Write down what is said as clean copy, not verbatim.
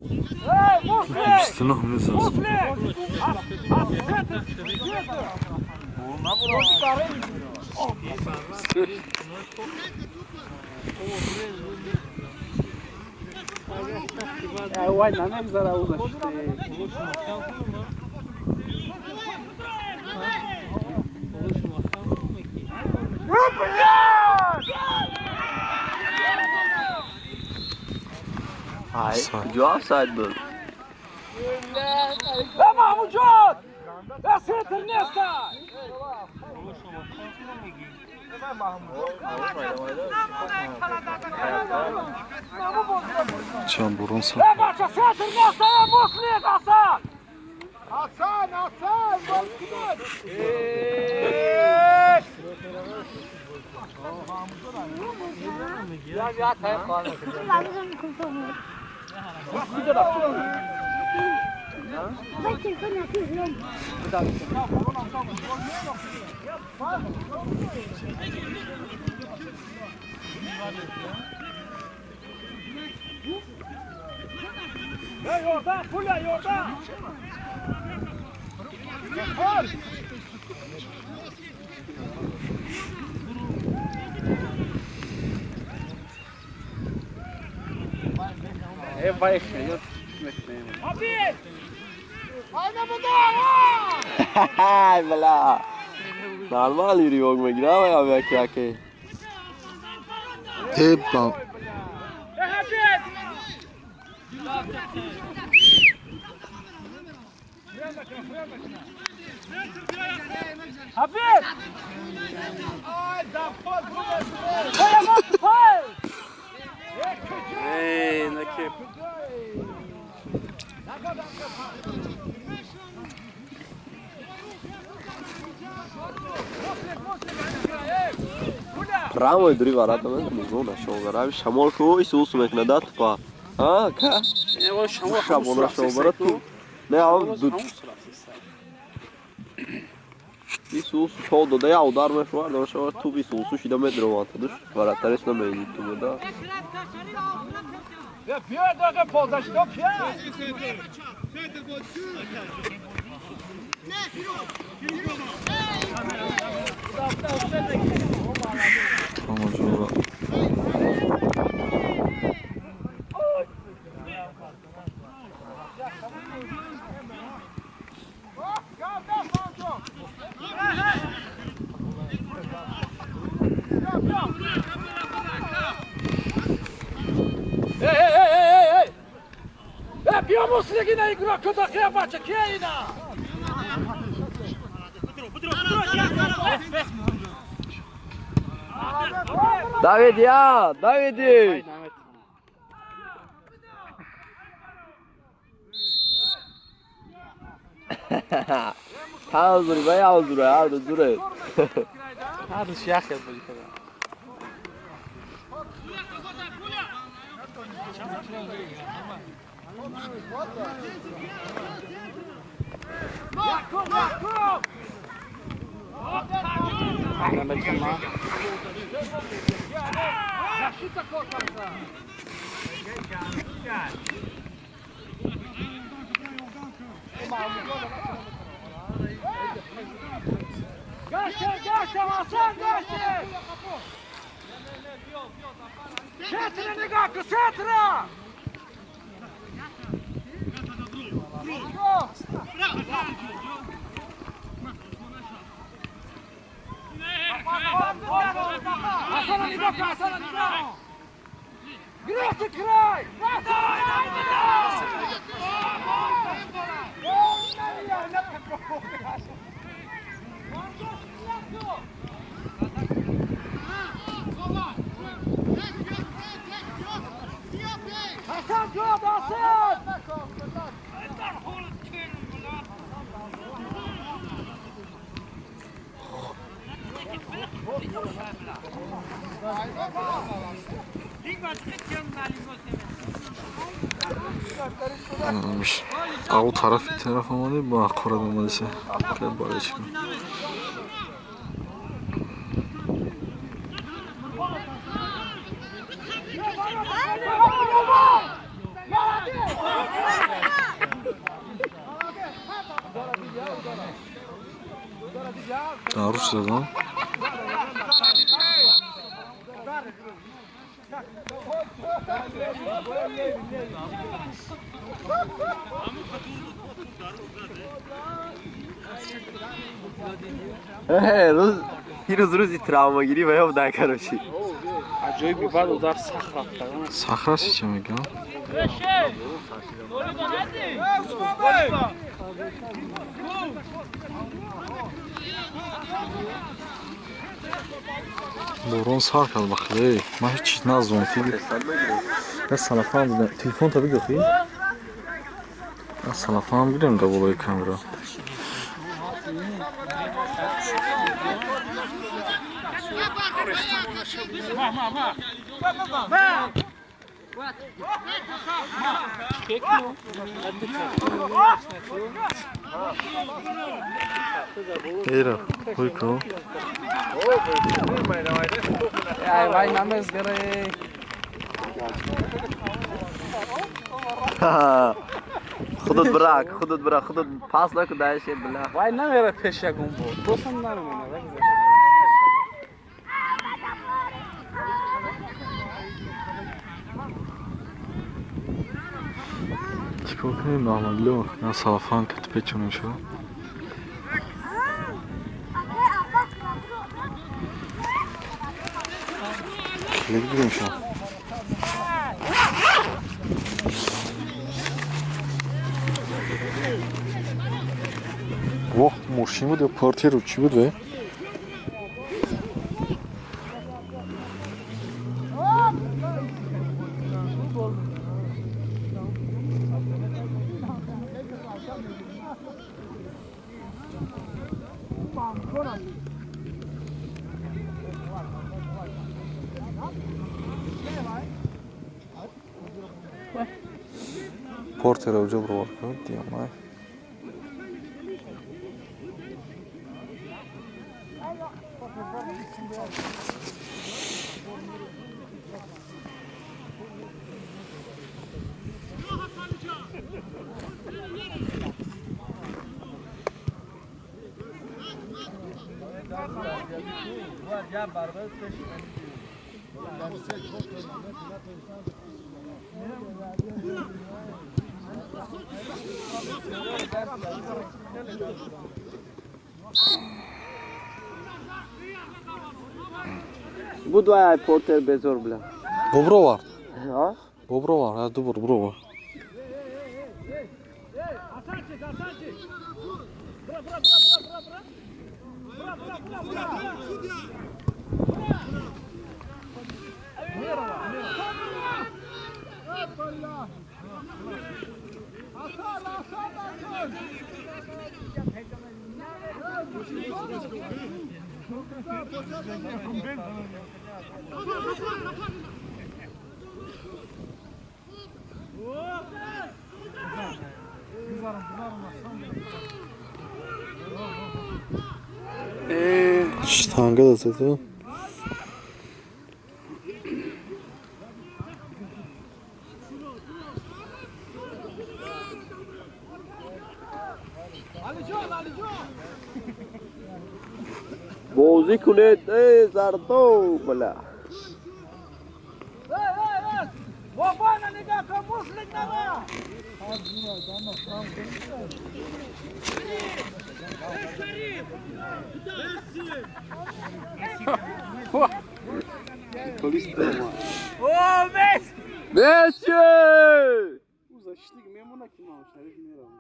29 мезанад. جو آفساید بود. محمود دست نیست. چند برون سر. Ай, бля. Нормально ревок мегирам, я яке. Эпа. Прямо дури варата мезона шогарам шамол ку исус мекнада тупа. А, ка? Шамол шомара ту. Не, а ду. Исус шо дода я удар мешвар, да шо ту исус шида медрован душ варатарес намеди ту да. Давид, я! Давиди! Ҳазури, бай ҳазури, ҳарду зуре. Ҳардуш як хел бозӣ карданд. Ау тарафи тараф омади, ба ҳақорат омадиса. Барои чӣ? Даруш задам. Рӯз ҳирӯз рӯзи травмагирӣ ва ёб дар короче. Аҷоиби баъд удар сахт рафта. Сахраси чӣ мегӯям? Борон сар кард ба хеле. Ман ҳеҷ чиз назонам. Я салафам дидам. Телефонта бигир хи. Я салафам гирем дар болои камера. Эра, ҳойко. Ай вай намезгаре. Худат брак, худат брак, худат пас накун дальше бля. Вай намера пеш ягон бор. Досам намемона. Чикор кунем Аҳмадило? На салафан кат печонем шо. Клик гирем шо. Воҳ, мошин буд ё портеру чӣ буд ве? Портера уҷо бировар кун, диёмай. Буд вай портер безор бля. Бобровар. А? Бобровар, а дубор бровар. Штанга да зада. Бозӣ кунед, эй зардо бля. Месси! Защитник мемона ки ман шариф мерам.